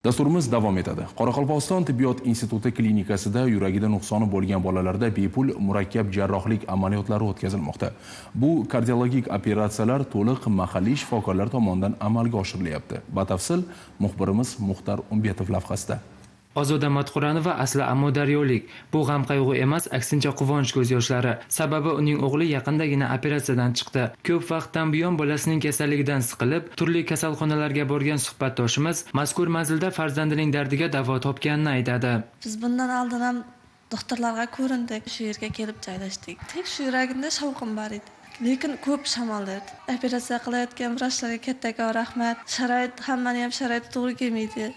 Dasturimiz davom etadi. Qoraqalpog'iston tibbiyot instituti klinikasida yuragida nuqsoni bo'lgan bolalarda bepul murakkab jarrohlik amaliyotlari o'tkazilmoqda. Bu kardiologik operatsiyalar to'liq mahalliy shifokorlar tomonidan amalga oshirilyapti. Batafsil muxbirimiz Muxtar Umbetov lavhasida. Ozoda Matquranova asli Amudaryolik. Bu g'am qayg'u emas, aksincha quvonch ko'z yoshlari. Sababi uning o'g'li yaqindagina operatsiyadan chiqdi. Ko'p vaqtdan buyon bolasining kasalligidan siqilib, turli kasalxonalarga borgan suhbatdoshimiz mazkur manzilda farzandining dardiga davo topganini aytadi. Biz bundan oldin ham doktorlarga ko'rindik, shu yerga kelib joylashdik. Tek shu yuragimda shovqin bor edi. Lekin ko'p shamollardi. Operatsiya qilayotgan vrachlarga kattakon rahmat. Sharoit, hammani ham sharoiti to'g'ri kelmaydi.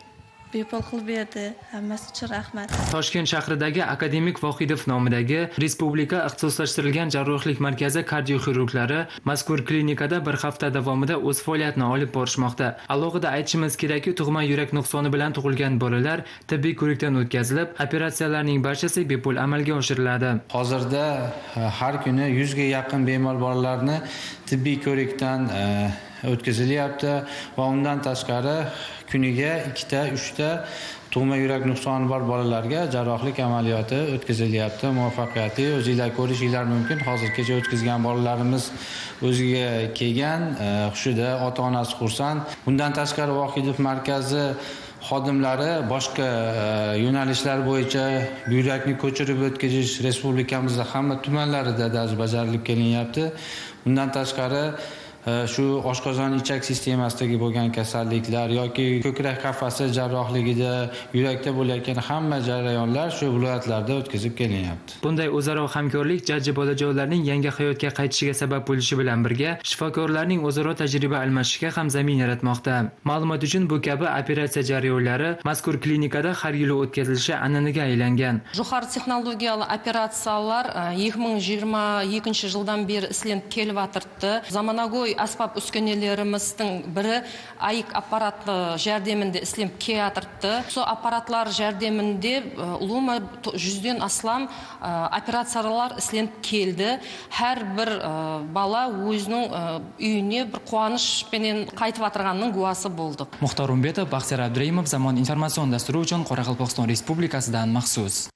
Bepul qilib berdi. Hammasi uchun rahmat. Toshkent shahridagi Akademik Vohidov nomidagi Respublika ixtisoslashtirilgan jarrohlik markazi kardioxirurglari mazkur klinikada bir hafta davomida o'z faoliyatini olib borishmoqda. Alohida aytishimiz kerakki, tug'ma yurak nuqsoni bilan tug'ilgan bolalar tibbiy ko'rikdan o'tkazilib, operatsiyalarning barchasi bepul amalga oshiriladi. Hozirda har kuni 100 ga yaqin bemor bolalarni tibbiy ko'rikdan o'tkazilyapti va undan tashqari kuniga 2ta, 3ta tug'ma yurak nuqsoni bor bolalarga jarrohlik amaliyoti o'tkazilyapti muvaffaqiyatli. O'zinglar ko'rishinglar mumkin. Hozir kecha o'tkazgan bolalarimiz o'ziga kelgan, hushida, ota-onasi xursand. Bundan tashqari Vohidov markazi xodimlari boshqa yo'nalishlar bo'yicha buyrakni ko'chirib o'tkazish respublikamizda hamma tumanlarida bajarilib kelinyapti. Bundan tashqari shu oshqozon ichak sistemasidagi bo'lgan kasalliklar yoki ko'krak qafasi jarrohligida yurakda bo'layotgan hamma jarayonlar shu viloyatlarda o'tkazib kelinyapti. Bunday o'zaro hamkorlik jajji bolajonlarning yangi hayotga qaytishiga sabab bo'lishi bilan birga shifokorlarning o'zaro tajriba almashishiga ham zamin yaratmoqda. Ma'lumot uchun, bu kabi operatsiya jarayonlari mazkur klinikada har yili o'tkazilishi an'anaga aylangan. Jo'qori texnologiyali operatsiyalar 2022 жылдан beri islanib kelyapti. Zamonagoy asbob uskunelerimizдің biri AIK apparati жәрдемінде islanib kelyapti. Сол аппаратлар жәрдемінде улума 100-ден аслам операциялар islanib келді. Һәр бір бала өзінің үйіне бір қуанышпенен қайтып отырғанның гуасы болдық. Muxtor Umbetov, Baxtiyar Abduraimov, Zamon informatsion dasturi uchun Qoraqalpog'iston Respublikasidan maxsus.